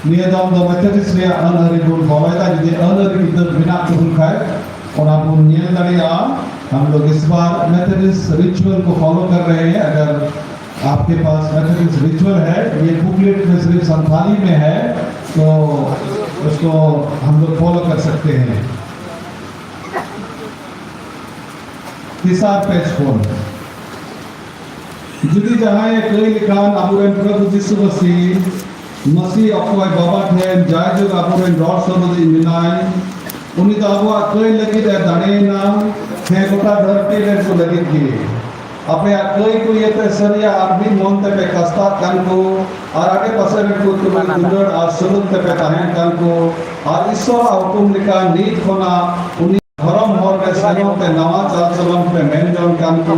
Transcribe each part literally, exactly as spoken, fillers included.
ᱱᱤᱭᱟᱹ ᱫᱚᱢ ᱫᱚ ᱢᱮᱛᱷᱚᱰᱤᱥᱴ ᱨᱮᱭᱟᱜ ᱟᱹᱱ ᱟᱹᱨᱤ ᱵᱚᱱ ᱯᱷᱚᱞᱳᱭᱮᱫᱟ᱾ ᱡᱩᱫᱤ ᱟᱹᱱ ᱟᱹᱨᱤ ᱠᱤᱛᱟᱹᱵ ᱢᱮᱱᱟᱜ ᱛᱟᱵᱚᱱ ᱠᱷᱟᱡ, ᱚᱱᱟ ᱵᱚᱱ ᱧᱮᱞ ᱫᱟᱲᱮᱭᱟᱜᱼᱟ᱾ हम लोग इस बार मेथोडिस्ट रिचुअल को फॉलो कर रहे हैं। अगर आपके पास मेथोडिस्ट रिचुअल है, ये बुकलेट में सिर्फ संथाली में है, तो उसको हम लोग फॉलो कर सकते हैं। ᱛᱮᱥᱟᱨ ᱯᱮᱡᱽ ᱠᱷᱚᱱ᱾ ᱡᱩᱫᱤ ᱡᱟᱦᱟᱸᱭ ᱠᱟᱹᱭ ᱞᱮᱠᱷᱟᱱ ᱟᱵᱚᱨᱮᱱ ᱯᱨᱚᱵᱷᱩ ᱡᱤᱥᱩ ᱢᱟᱹᱥᱤ, ᱢᱟᱹᱥᱤ ᱚᱠᱚᱭ ᱵᱟᱵᱟ ᱴᱷᱮᱱ ᱡᱟᱭᱡᱩᱜᱽ ᱟᱵᱚᱨᱮᱱ ᱨᱚᱲ ᱥᱚᱫᱚᱨᱤᱡ ᱢᱮᱱᱟᱭ, ᱩᱱᱤ ᱫᱚ ᱟᱵᱚᱣᱟᱜ ᱠᱟᱹᱭ ᱞᱟᱹᱜᱤᱫ ᱮ ᱫᱟᱲᱮᱭᱮᱱᱟ, ᱦᱮᱸ, ᱜᱚᱴᱟ ᱫᱷᱟᱹᱨᱛᱤ ᱨᱮᱱ ᱠᱚ ᱞᱟᱹᱜᱤᱫ ᱜᱮ᱾ ᱟᱯᱮᱭᱟᱜ ᱠᱟᱹᱭ ᱠᱚ ᱤᱭᱟᱹᱛᱮ ᱥᱟᱹᱨᱤᱭᱟᱜ ᱟᱨ ᱢᱤᱫ ᱢᱚᱱ ᱛᱮᱯᱮ ᱠᱟᱥᱛᱟᱜ ᱠᱟᱱ ᱠᱚ, ᱟᱨ ᱟᱰᱮ ᱯᱟᱥᱮ ᱨᱮᱱ ᱠᱚ ᱛᱩᱞᱩᱡ ᱫᱩᱞᱟᱹᱲ ᱟᱨ ᱥᱩᱞᱩᱠ ᱛᱮᱯᱮ ᱛᱟᱦᱮᱱ ᱠᱟᱱ ᱠᱚ, ᱟᱨ ᱤᱥᱥᱚᱨᱟᱜ ᱦᱩᱠᱩᱢ ᱞᱮᱠᱟ ᱱᱤᱛ ᱠᱷᱚᱱᱟᱜ ᱩᱱᱤ ᱫᱷᱚᱨᱚᱢ ᱦᱚᱨ ᱨᱮ ᱥᱮᱱᱚᱜ ᱛᱮ ᱱᱟᱣᱟ ᱪᱟᱞ ᱪᱚᱞᱚᱱ ᱯᱮ ᱢᱮᱱ ᱡᱚᱝ ᱠᱟᱱ ᱠᱚ,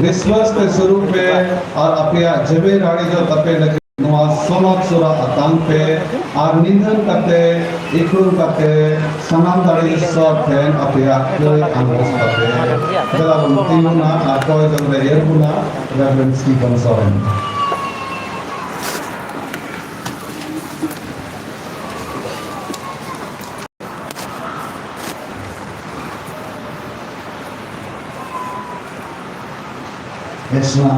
ᱵᱤᱥᱣᱟᱥ ᱛᱮ ᱥᱩᱨᱩᱜ ᱯᱮ ᱟᱨ ᱟᱯᱮᱭᱟᱜ ᱡᱤᱣᱤ ᱨᱟᱲᱮᱡᱚᱜ ᱛᱟᱯᱮ ᱞᱟᱹᱜᱤᱫ ᱱᱚᱣᱟ ᱥᱚᱱᱚᱛ ᱥᱩᱨᱟᱜ ᱟᱛᱟᱝ ᱯᱮ ᱟᱨ ᱱᱤᱫᱷᱟᱹᱱ ᱠᱟᱛᱮ, ᱤᱠᱷᱲᱩᱢ ᱠᱟᱛᱮ, ᱥᱟᱱᱟᱢ ᱫᱟᱲᱮ ᱤᱥᱥᱚᱨ ᱴᱷᱮᱱ ᱟᱯᱮᱭᱟᱜ ᱠᱟᱹᱭ ᱟᱸᱜᱚᱪ ᱛᱟᱯᱮ᱾ ᱫᱮᱞᱟ ᱵᱚᱱ ᱛᱤᱸᱜᱩᱱᱟ ᱟᱨ ᱠᱚᱭ ᱡᱚᱝ ᱨᱮ ᱮᱨ ᱵᱚᱱᱟ ᱨᱮᱵᱷᱨᱮᱱᱰ ᱥᱴᱤᱯᱷᱮᱱ ᱥᱚᱨᱮᱱ᱾ Yes, ma'am.